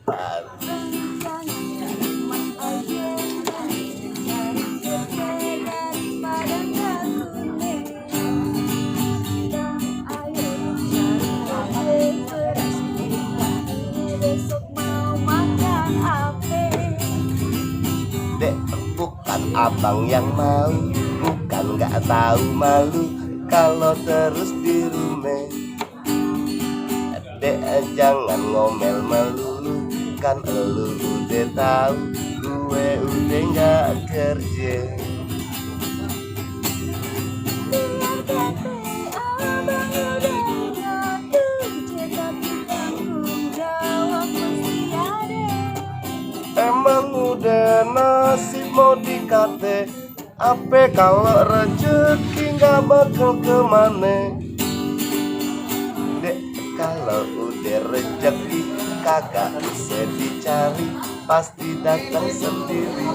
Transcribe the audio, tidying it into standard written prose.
Dek, bukan abang yang mau, bukan gak tahu malu kalau terus di rumah. Dek, jangan ngomel melulu, kan elu udah tahu gue udah gak kerja. Emang udah nasib mau dikate, apa kalau rezeki nggak bakal kemana? Dek, kalau udah rezeki kagak bisa dicari, pasti datang sendiri.